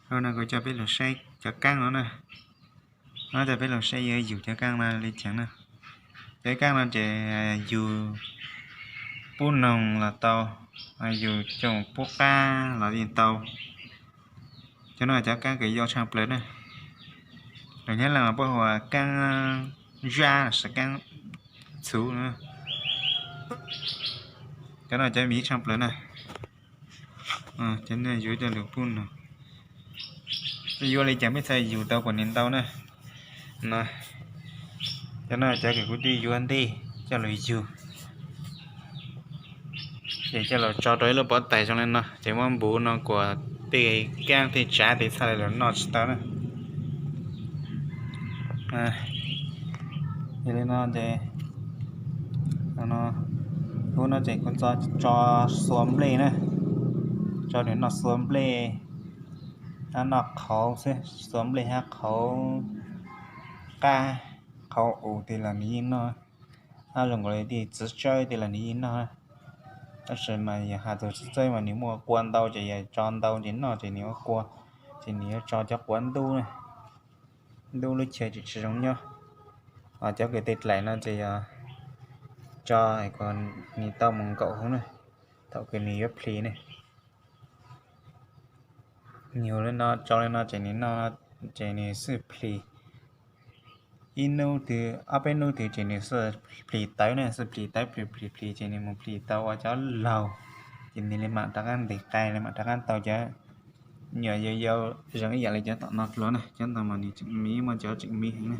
Hnub no kuv coj peb los saib cov kaab no na. Hnub no coj peb los saib yuav yug cov kaab no li cas na. Cov kaab no ces yug pub noog los tau, yug coj pub qaab los yeej tau. Cov no cov kaab kws yau tshaaj plawg na. Lug Nyab Laaj mas puab hu ua kaab zab los sis kaab txhuv na. Cov no cov miv tshaaj plawg na. Cov no yuav coj lug pub noog. Yuav li cas peb txhaj yug tau kuas nwg ntau na. No, cov no cov kws kuv twb yuav ntej coj lug yug, ces coj los tso rau ib lub pov tais zoo li no ces muab npuv no kuas tej kaab tej tsav tes txhaj le lug noj tsis tau na. Yog li no ces, no, lub no ces kuv tso, tso xuas nplej na, tso nwg noj xuas nplej, hab noj qhauv xwb, xuas nplej hab qhauv qab, qhauv us tej los nwg yeej noj, hab zoo nkaus li tej txiv tsawb tej los nwg yeej noj. Tab sis mas yog has txug txiv tsawb mas nwg muaj kua ntau ces yog tso ntau ces noj ces nwg ua kua, ces nwg yuav tso cov quav ntub na, ntub lub chaw tseem tsis zoo nyob. Ho cov kws tej dlaim no ces yog tso kom nwg tau moog nkaum hauv na, thaum kws nwg yuav plhis ne. Nyuag li no tso li no ces nwg noj, ces nwg xwb plhis. Ib nub twg ob peb nub twg ces nwg xwb plhis tawv ne, xwb plhis tawv plhis plhis plhis ces nwg moog plhis tau ua cov laug, ces nwg le maam rov qaab ntes qai, le maam rov qaab tau cov nyuam yau yau zoo ib yaam li cov tom no dlua na. Cov ntawd mas nwg tseem miv, muaj cov tseem miv heev na.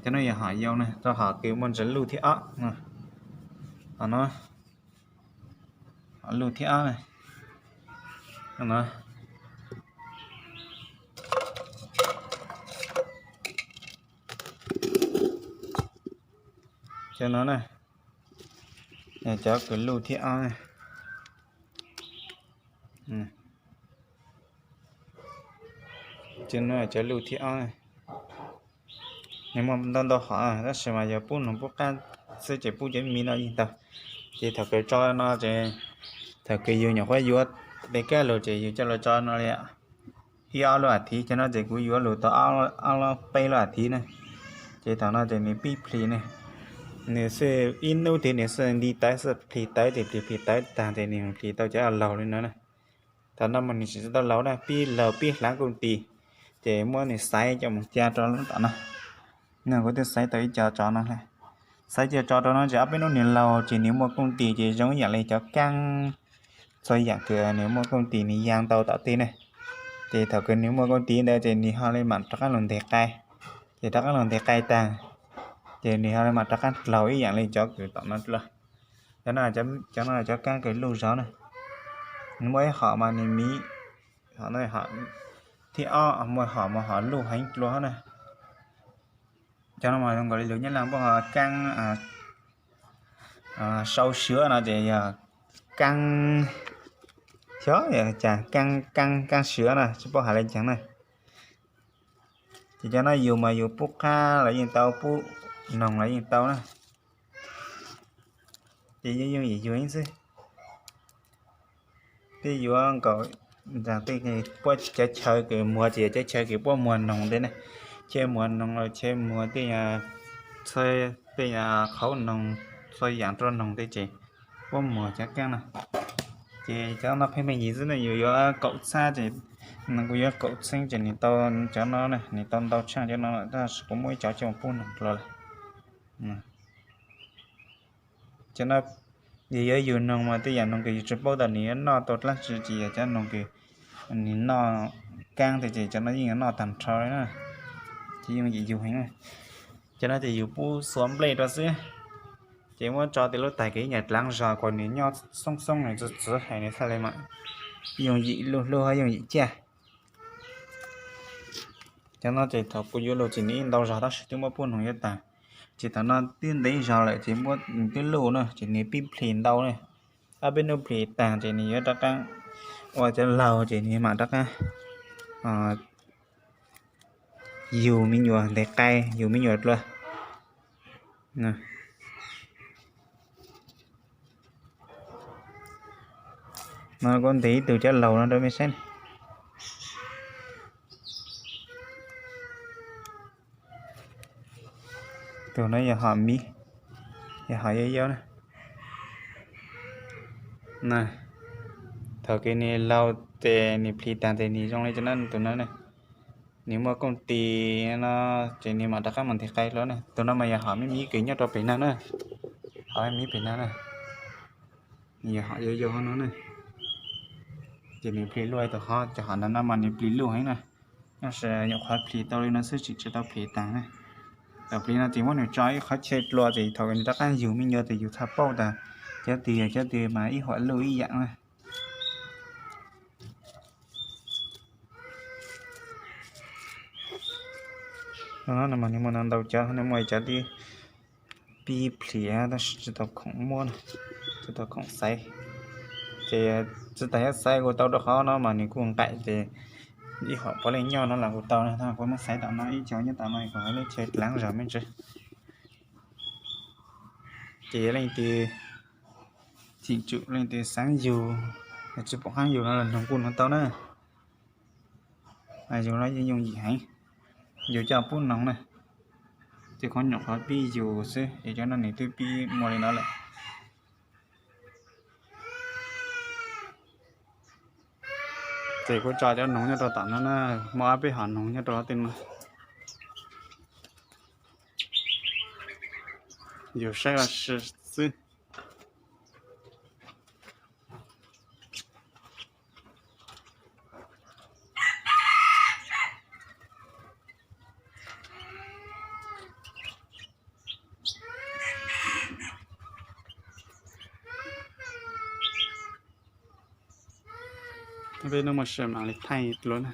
Cov no yog hom yau na, rau hom kws muaj ntsis luj thib ob no. Hom no, hom luj thib ob na. Cov no na, cov kws luj thib ob na. Cov no cov luj thib ob, nwg muaj ntau ntau hom tab sis mas yog pub noog pub qaab xwb ces pub cov me no yeej tau. Ces thaum kws tso no ces, thaum kws yug nyuam qhuav yuav le kab lug ces yug coj lug tso no li, ib ob lub as thiv. Cov no ces kuv yuav lug tau ob lub peb lub as thiv na. Ces thaum no ces nwg pib plhis ne, nwg xwb ib nub twg nwg xwb nti tawv, xwb plhis tawv ces plhis plhis tawv taag ces nwg plhis tau cov laug li no na. Thaum no mas nwg tsis tau laug na, pib laug pib hlaav kooj tis, ces muab nwg xaiv coj moog ca rau lub tom no. No kuv twb xaiv tau ib co tso no, xaiv coj tso rau no ces ob peb nub nwg laug ces nwg muaj kooj tis ces zoo ib yaam li cov kaab txhua yaam kws nwg muaj kooj tis nwg yaa ntau tom tej ne. Ces thaum kws nwg muaj kooj tis ntawd ces nwg ho le maam rov qaab lug ntes qai. Ces rov qaab lug ntes qai taag, ces nwg ho le maam rov qaab laug ib yaam li cov kws tom no dlua. Cov no, cov no cov kaab kws luj zog na. Muaj ib hom mas nwg miv, hom thib ob, muaj hom mas hom luj heev dlua na. Cov no mas zoo nkaus li lug Nyab Laaj puab hu kaab sau siav no ces yog kaab, xyov yog cas kaab, kaab siav na, tsis paub has le caag na. Ces cov no yug mas yug pub qab los yeej tau, pub noog los yeej tau na. Ces yooj yooj yim yug xwb. Tej yuav nkaum, tej puab cov chaw kws muag ces yog cov chaw kws puab muag noog tej ne. Chaw muag noog los chaw muag tej, tej qhauv noog, txhua yaam rua noog tej ces puab muag cov kaab no. Ces cov no pheej meej yig xwb ne, yug yuav kaum txhab ces, no kuv yuav kaum txheeb ces nwg tau, cov no nwg tau ntau tshaaj cov no lawm, tab sis kuv muab ib co coj pub noog dlua lawm. Cov no yog yuav yug noog mas tej yaam noog kws yug tsis paub tas nwg yuav noj tau dlaab tsi ces yog cov noog kws nwg noj kaab tej ces cov no yeej yuav noj taag nrho li na. Ces yooj yim yug heev. Cov no ces yug pub xuas nplej rua xwb, ces muab tso tej lub taig kws ib nyuag dlaav zog kuas nwg nyob xoob xoob nwg txwv txwv hais nwg txhaj le maam yooj yim luj hlub hab yooj yim caj. Cov no ces thaum kuv yuav lug ces nwg ib ntau zog tab sis twb muab pub noog yuav taag. Ces thaum no twb ntev zog lawm ces muab nwg twb luj na ces nwg pib plhis ntau na. Ob peb nub plhis taag ces nwg yuav rov qaab ua cov laug ces nwg maam rov qaab yug me nyuam ntes qai, yug me nyuam dlua. No kuv ntes ib tug cov laug no rau mej saib. Tus no yog hom miv, yog hom yau yau na. Thaum kws nws laug ces nws plhis taag tes nws zoo li cov no, tus no na. Nws muaj kooj tis no ces nws mam rov qab mus nteg qai hlo na. Tus no mas yog hom miv miv kws nyob rau pem no na. Hom miv pem no na. Nws yog hom yau yau no na. Ces nws plhis luj tus hov, cov hom ntawm no mas nws plhis luj heev na. Tab sis nyuam qhuav plhis tau li no xwb, tsis tau plhis taag na. Thaum plhis no ces muab nws tso ib qhov chaw dlua ces thaum nws rov qab yug me nyuam ces yus txhaj paub tas cov twg yog cov twg mas ib huam luj ib yaam na. No mas nws muaj ntau cov, nws muaj cov twb pib plhis tab sis tsis tau khoom muab, tsis tau khoom xaiv. Ces tsis tas yuav xaiv kuj tau rau qhov no mas nws kuj nqaim ces ib huam puav leej nyob no los kuj tau na. Kuv muab xaiv tom no ib co nyob tom no kuv hais lub chaw dlaav zog me ntsis. Ces yog leej twg txim tsum leej twg xaav yug, tsis pom qab yug no los noog kuj noog tau na. Yug no yeej yooj yim heev, yug coj pub noog na. Ces kuv nyuam qhuav pib yug xwb es cov no nws twb pib muaj li no lawm. Ces kuv tso cov noog nyob rau tom no na, muaj ob peb hom noog nyob rau tej no. Yug saib ua si xwb. Peb hnub muaj sia mam li thaij dlua na.